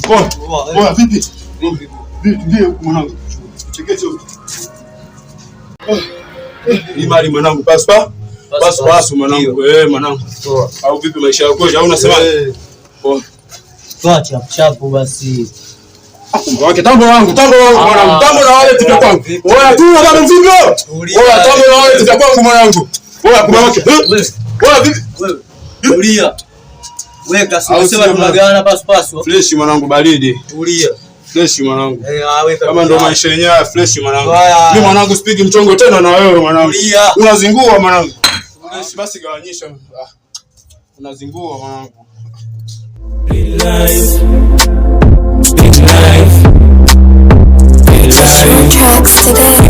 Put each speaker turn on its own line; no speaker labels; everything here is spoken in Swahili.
Poa. Poa, vipi? Vipi? Ndiye huku mwanangu. Chekeche huku. Ni mali mwanangu, paspa. Pasu pasu mwanangu. Eh, mwanangu. Au vipi maisha yako? Au unasema? Poa.
Toa chapu chapu basi.
Wake tambo wangu, tambo wangu mwanangu, tambo na wale tika kwangu. Oya tu baba mzigo. Oya tambo na wale tika kwangu mwanangu. Oya kuma wake. Oya vipi?
Tulia. Weka
Au
sio sema
sio
tunagawana pasu pasu.
Fresh mwanangu baridi.
Tulia.
Fresh mwanangu.
Eh, ah, weka.
Kama ndo maisha yenyewe fresh mwanangu.
Haya.
Mimi mwanangu sipigi mchongo tena na wewe mwanangu.
Tulia.
Unazingua mwanangu. Fresh basi gawanyisha. Ah. Unazingua mwanangu.
Big life. Big life. Big life.
Tracks today.